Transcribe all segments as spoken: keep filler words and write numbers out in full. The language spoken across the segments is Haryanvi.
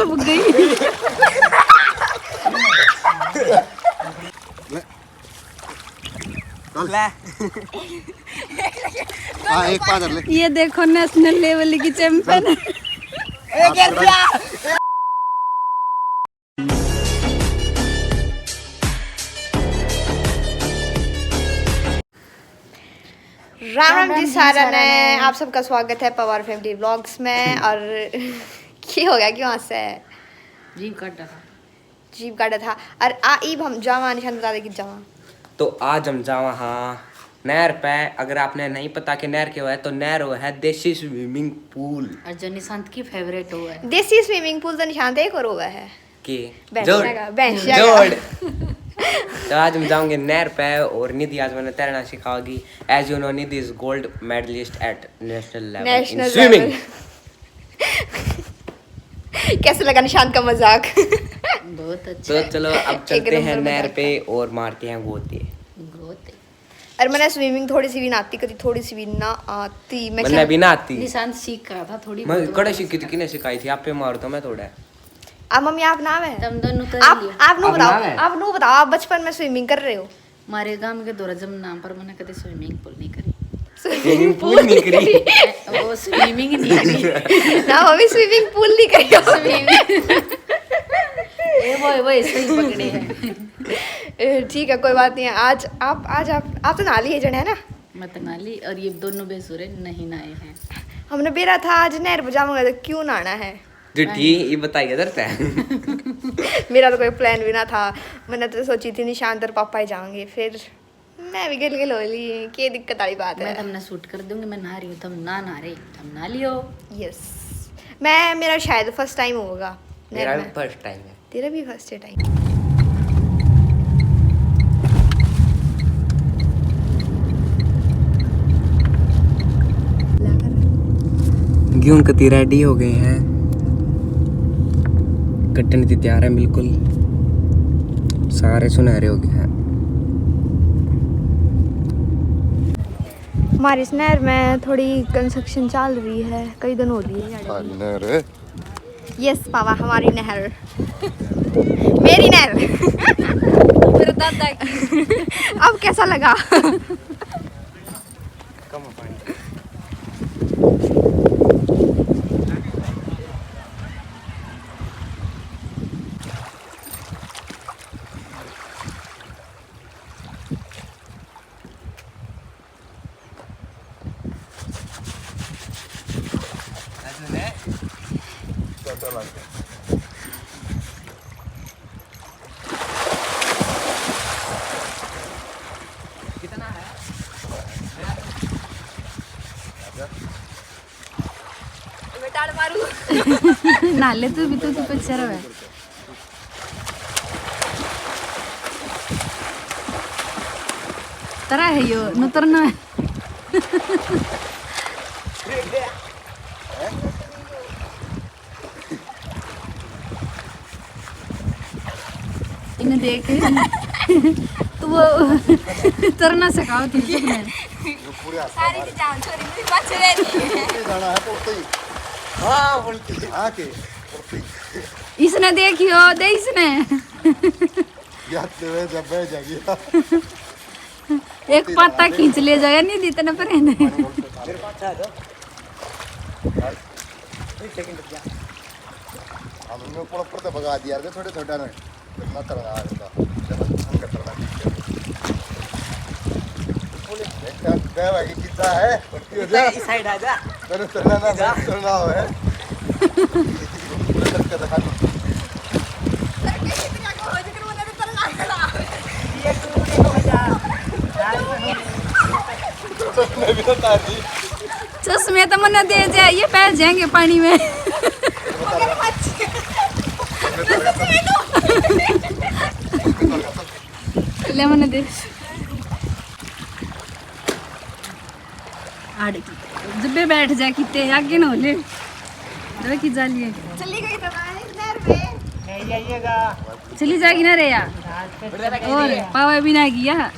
वो गई। ले। हाँ, एक पादर ले। ये देखो, नेशनल लेवल की चैंपियन। राम राम जी सारा ने, आप सबका स्वागत है पवार फैमिली व्लॉग्स में। और ये हो गया, क्यों हंसे? जीव काटा था। जीव काटा था। और आ ईब हम जावा, निशान बता दे कि जावा। तो आज हम जावा हाँ नहर पे। अगर आपने नहीं पता कि नहर क्या है, तो नहर वो है देसी स्विमिंग पूल। और जो निशांत की फेवरेट वो है। देसी स्विमिंग पूल तो निशांत एक और हुआ है। के भैंस जोड़। का, भैंस का। जोड़। तो आज हम जाएंगे नहर पे और निधि आज मैंने तैरना सिखाओगी। As you know, Nidhi is gold medalist at national level in National swimming. level। कैसे लगा निशांत का मजाक? बहुत तो अच्छा। चलो अब चलते नंबर हैं नहर मजाक पे और मारते हैं गोते। गोते। और मैंने स्विमिंग थोड़ी सी भी ना आती, कभी थोड़ी सी भी ना आती। मैं मैंने भी ना आती। निशांत सीख रहा था थोड़ी मैं बहुत। कड़े सीखी थी, किने सिखाई थी? आपे मार दो, मैं थोड़ा। अब मम्मी आप ना है। तुम दोनों कर आप लियो। आप नु अब बताओ, ना है। आप नु बताओ, आप बचपन में स्विमिंग कर रहे हो? हमारे गांव के दोराजम नाम पर मैंने कभी स्विमिंग पूल नहीं करी। स्विमिंग पूल नहीं करी। वो स्विमिंग नहीं करी। ना, वो भी स्विमिंग पूल नहीं करी। स्विमिंग। ए वो वो सही पकड़े हैं। ए, ठीक है, कोई बात नहीं है। आज आप आज आप आप तो नहा लिए जने है ना? मैं तो नहा ली और ये दोनों बेसुरे नहीं नहाए हैं। हमने बेरा था आज नहर पर जाऊंगा तो क्यों नहाना है। झूठी, ये बताइए इधर तै। मेरा तो कोई प्लान भी ना था। मैंने तो सोची थी निशांत और पापा ही जाएंगे, फिर मैं भी गिल गिल हो ली। के दिक्कत वाली बात मैं है? तुमने शूट कर दूंगी, मैं नहा रही हूँ, तुम ना नहा रहे, तुम नहा लियो। यस, मैं मेरा शायद फर्स्ट टाइम होगा मेरा नहर भी में। फर्स्ट टाइम है। तेरा भी फर्स्ट टाइम। गेहूं कती रेडी हो गए हैं, कटने की तैयार है बिल्कुल। सारे सुनहरे हो गए हैं। हमारी इस नहर में थोड़ी कंस्ट्रक्शन चल रही है, कई दिन हो लिए। थारी नहर है। यस पावा, हमारी नहर, मेरी नहर। मेरे दादा की। अब कैसा लगा? नाले तू भी, तू तो पीछे रहे। तरा है यो, नुतरना है। इन्हें देख। तू वो तरना सिखाओ थी सबने। सारी चीजें छोरी भी बच रही है। जाना है पुलती। हाँ, पुलती। हाँ के? पुलती। इसने देखियो, दे इसने। याद ले जब मैं जागी। एक पाता खींच ले जाएगा, नहीं दी तने पर इन्हें। हम इनमें ऊपर ऊपर तो भगा दिया रे, छोटे छोटे ने। कितना तरला है इनका। जब हम करना। गए भाई कितना है? इस साइड आ जा। तेरे तरला ना, जा। तरला है। चश्मे तो मन्ने दे जा, ये पहन जाएंगे पानी में। ले मन्ने दे। आड़े की जब बैठ जा किते आगे ना हो ले। दवा की जा लिए। चली गई तो मैं इस नहर में। चली जाएगी ना रे यार। और पावा भी ना गया।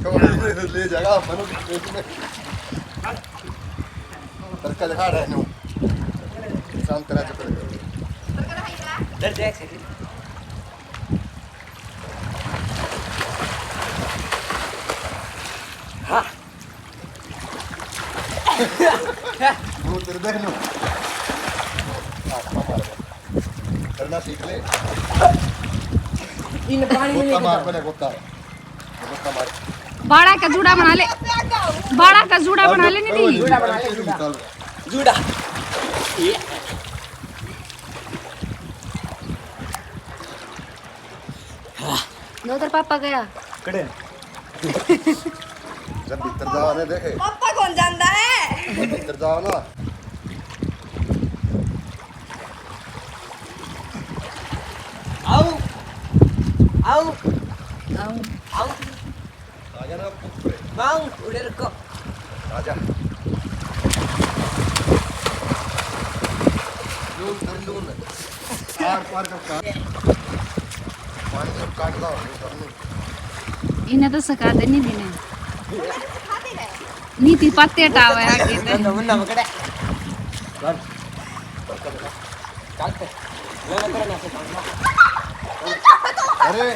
ले जाएगा मनु की पेट में। तड़का दिखा रहे हैं। शांत रह, चुप रह। डर जाए से। हाँ। वो तेरे देख लो। करना सीख ले। इन पानी में गोता नहीं मार, पहले गोता। गोता मार। बाड़ा का जूड़ा बना ले। बाड़ा का जूड़ा बना ले, निधि। जूड़ा बना ले, जूड़ा। जूड़ा। ये। हाँ। उधर पापा गया। कड़े? जब भीतर जाओ ना, देखे। पापा कौन जानता है? जब भीतर जाओ ना। आओ। आओ। आओ। आओ। आ जा ना, ऊपर। मांग, उड़े रखो। आ जा। नून धर, नून। आर पार का काट। पानी सब काट लो, ये सब नून। इन्हें तो सका दे नहीं देने। नीति पत्ते टावे आगे ते। नमन नमकड़े। कर। कर, कर, कर। अरे।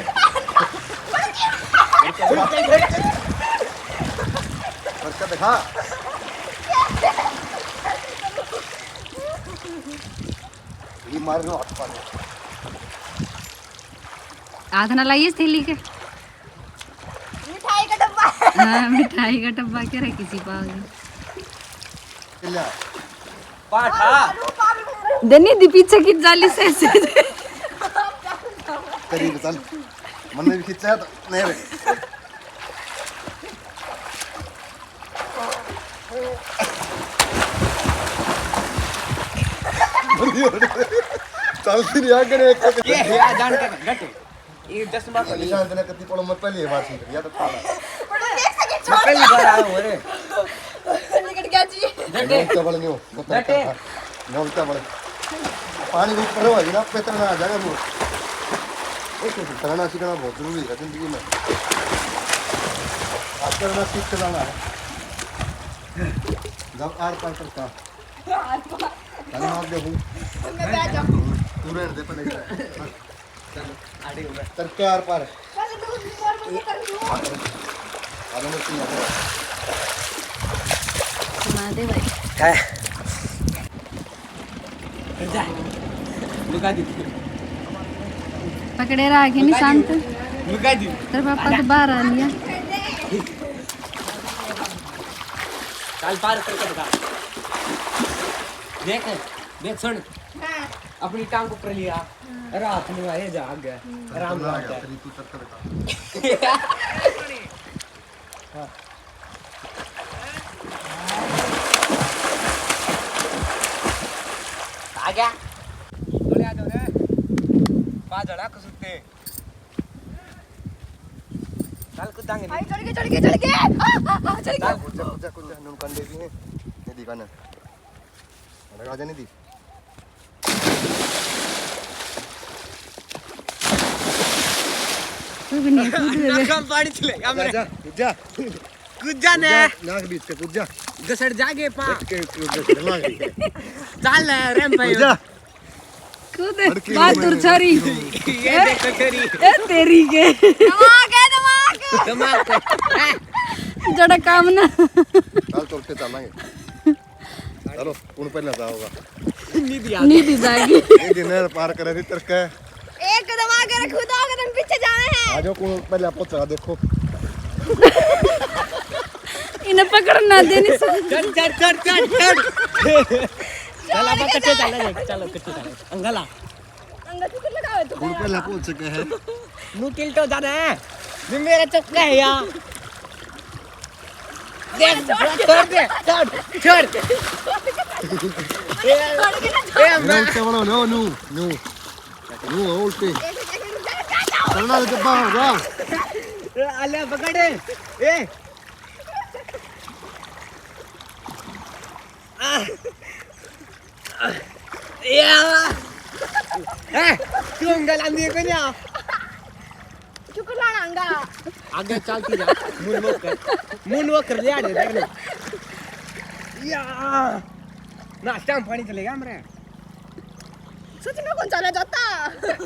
करके दिखा। ये मार लो हाथ पानी। हाथ ना लाइए इस थैली के। मिठाई का डब्बा। हाँ, मिठाई का डब्बा क्या रखी सी पाओगे? ले। पाठा। दे निधि पीछे की जाली से, से। करीब चल। मन्ने भी खींचा है तो नहीं रे। चल फिर यार, करे एक ये है, जान के गट। ये चश्मा तो नहीं। निशान तने कत्ती पड़ो, मैं पहली बार सुन लिया तो था। मैं पहली बार आया हूँ रे। निकट गया जी। गटे। नौकता बड़ न्यू, नौकता बड़। पानी भी ऊपर होगा ना, पे तरना आ जाएगा वो। एक तरना सीखना बहुत जरूरी है जिंदगी में। आज तरना सीख के जाना है। जब आर पार करता। अरे मार दे हूँ। मैं बैठ जाऊँ। तू रहने दे पहले। चल, आड़े हो। चल, क्या आर पार? चल, तू ऊपर मुझे कर दो। आगे मत सुन। सुना दे भाई। है। जा। लुका दी। पकड़े रहा के निशांत। लुका दी। तेरे पापा तो बाहर आ लिया। चल, पार करके दिखा। देख, देख, सुन। हाँ। अपनी टांग ऊपर लिया। हाँ। अरे हाथ में आए जा आगे। हम्म। आराम से। तू चक्कर खा। हाँ। आ गया। बोले आ जाओ रे। बाजड़ा कसुते। चल कूदांगे। भाई, चढ़ गए, चढ़ गए, चढ़ गए। आ, आ, आ, चढ़ गए। चल, कूद जा, कूद जा, कूद जा। नून कंडे भी हैं। ये दिखाना। अरे, राजा नहीं दी। तू भी नहीं कूद रहे। नाक पाड़ी चले, जा, जा, कूद जा। कूद जा ने। नाक बीच से कूद जा। घसड़ जागे पा। देख के, कूद जा, घसड़ लाग रही है। चल रे भाई। कूद जा। कूद, बहादुर छोरी। ये देखो छोरी। ए तेरी के। दिमाग है, दिमाग। दिमाग है। जड़ा काम ना। चल, चल के चलेंगे। चलो, कौन पहला जाओगा? निधि आ गई। निधि जाएगी। ये दिन पार करे भी तरके। एक दबा के रखो, दो कदम पीछे जाना है। आ जाओ, कौन पहले पहुंचा, देखो। इन्हें पकड़ना देनी से। चढ़, चढ़, चढ़, चढ़, चढ़। चल, अब चढ़ के कच्चे जा। चल, चलो, कच्चे चल। अंगला। अंगल क्यों लगावे तू? कौन पहले पहुंच चुके हैं? नू टिल्टो जाना है। ये मेरा चक्का है यार। देख, छोड़ दे, छोड़, छोड़। ए, छोड़ के ना छोड़। ए, मैं उल्टे वाला हो, नो, नो। यूं हो उल्टे। एक, एक, एक, रुक जा, रुक जा, रुक जा। चलना रे डब्बा होगा। ए, आलिया पकड़। ए। आ। आ। या। ए, तू अंगल आंदी है कोन्या? चुकर लाना अंगा। आगे चलती जा, moonwalk कर। Moonwalk कर ले, आड़े देख ले। या। ना, स्टैम्प पानी चलेगा हमरे। सच में कौन चला जाता?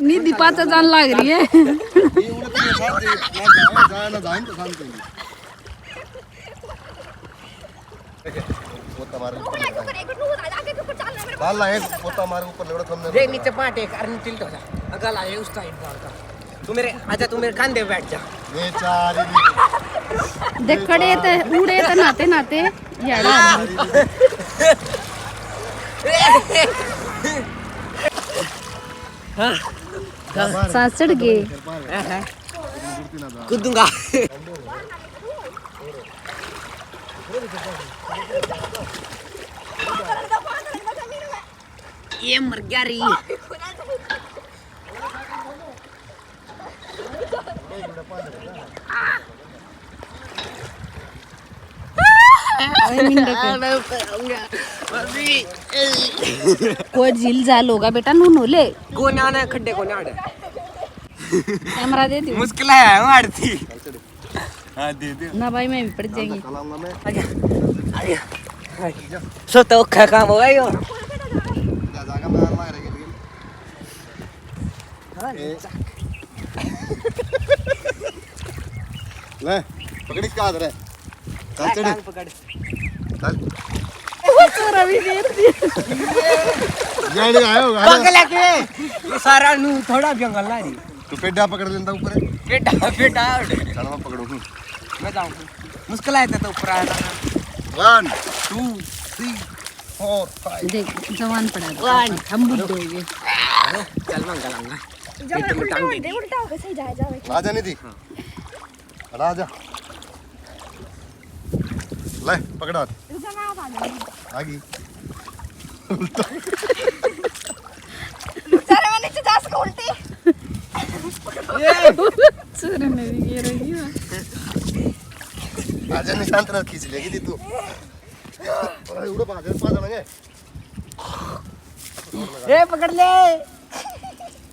निधि पाछा जान लाग रही है। ये उन्हें तो शांति, ना जाए, जाए ना जाए तो शांति। देख, पोता मार ऊपर लग रहा है। डाल ला, एक पोता मार ऊपर लग रहा, थंबनेल देख, नीचे पाट एक, अरे, टिल्ट हो जा। अगला ये उस साइड डाल का। तू मेरे, आजा, तू मेरे कंधे पे बैठ जा। ये चार ही। देख, खड़े ते, उड़े ते, नाते, नाते, यार। सांस चढ़ गए। कूदूंगा। ये मर गया री। अरे मिंडे के। कोई झील झाल होगा बेटा, नू नू ले। कोने आने खड्डे कोने आड़े। कैमरा दे दो। मुश्किल है, हम आड़ती। हाँ, दे दे। ना भाई, मैं भी पड़ जाएंगी। चलाऊंगा मैं। आजा, आजा। सो तो औखा काम होगा यो। जा, जागा मैं आना है, लेकिन। हाँ, ए। ले, पकड़ इसका हाथ रे। चल, चल। टांग पकड़। चल। वो चोरा भी घेर दिया। ये नहीं आया होगा ना। पगला के? ये सारा नू थोड़ा जंगल ना रही। तू पेडा पकड़ लेंदा ऊपर। पेडा, पेडा उड़े। चल, मैं पकड़ू हूँ। मैं जाऊँ। मुश्किल है तो ऊपर आया था। One, two, three, four, five। देख, जवान पड़ा था। One। हम बुड्ढे हो गए। चल, मैं गलाऊंगा। जब उल्टा हो दे, उल्टा होके सही जाए, जावे। आजा निधि। हाँ। हटा जा। ले, पकड़ा। रुक जा, मैं आप आ जाऊंगी। आ गई। सारे मैंने नीचे जा सका उल्टी। सारे ने भी ये रही है। आजा, निशांत ने खींच लेगी थी तू। अरे, उड़ो, पास, पास आ लगे। ए, पकड़ ले।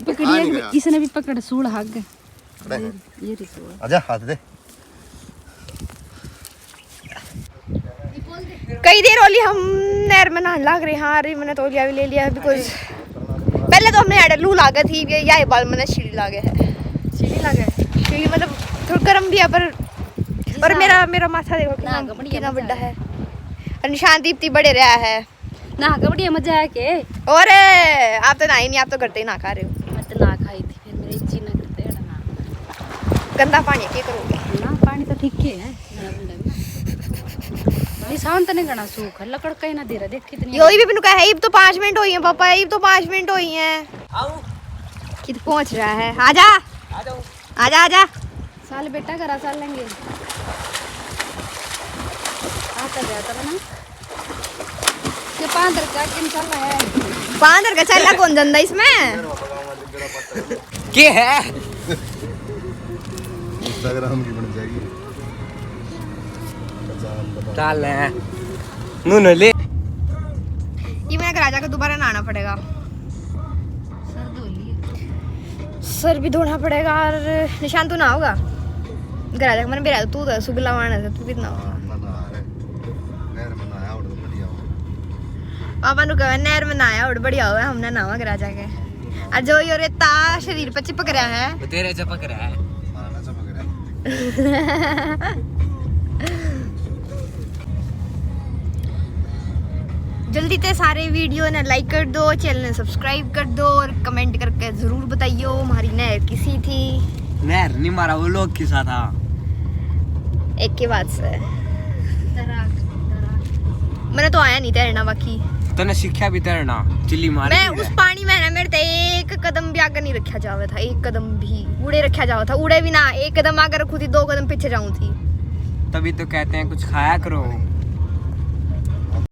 पकड़ आ ले, नहीं गया। इसने भी पकड़, सूल हाग। खड़े हैं। ये रिसो है। आजा, हाथ दे। कई देर होली हम नहर में नहाने लाग रहे हैं। हाँ, अरे, मैंने तौलिया भी ले लिया, because पहले तो हमने आड़े लू लागे थी, ये, ये बाल मैंने सीढ़ी लागे है। सीढ़ी लागे? सीढ़ी मतलब थोड़ा गर्म भी है, पर, और मेरा, मेरा माथा देखो कितना, कितना बड़ा है। और निशान दीप्ति बड़े रहा है। नहा के बढ़िया मजा आया के? और आप तो नहाए नहीं, आप तो घर ते ही नहा खा रहे हो। मैं तो नहा खाई थी, फिर मेरे जी ना करते हैं ना। गंदा पानी के करोगे? ना, पानी तो ठीक ही है। निशांत ने घना सूख है, लकड़ कहीं ना दे रहा, देख कितनी। यो भी बिनु कहा है, इब तो पाँच मिनट हुई है पापा, इब तो पाँच मिनट हुई है। आऊं? कित पहुंच रहा है, आजा। आ जाओ। आजा, आजा। साल बेटा घरा चल लेंगे। आ कर गया था ना। ये पाँच रुपया किन चल रहा है? पाँच रुपया चल रहा, कौन जानता इसमें? के है? Instagram की बन जाएगी। चाल है। नू न ले। ये मैंने घर आ जाकर दोबारा नहाना पड़ेगा। सर धो लिए। सर भी धोना पड़ेगा और निशान तू नहाओगा? घर आ जाकर मैंने बेरा तू तो सुगला वाण है, तू कितना होगा? हाँ, मैं नहा रहे। नहर में नहाया और बढ़िया हो। पापा नु कहे, "नहर में नहाया और बढ़िया हो, हमने नहावा घर आ जाके।" और जो यो रेता शरीर पर चिपक रहा है। वो तेरे चिपक रहा है। हाँ, ना चिपक रहा है। जल्दी ते सारे video ने like कर दो, channel ने subscribe कर दो और comment करके जरूर बताइयो हमारी नहर किसी थी। नहर नहीं मारा, वो लोग किसा था। एक ही बात से। मैंने तो आया नहीं तैरना बाकी। तने सीखा भी तैरना, चिल्ली मार मैं दी उस है। पानी में ना मेरे ते एक कदम भी आगे नहीं रखा जावे था, एक कदम भी उड़े रखा जावे था, उड़े भी ना, एक कदम आगे रखूं थी, दो कदम पीछे जाऊं थी। तभी तो कहते हैं कुछ खाया करो।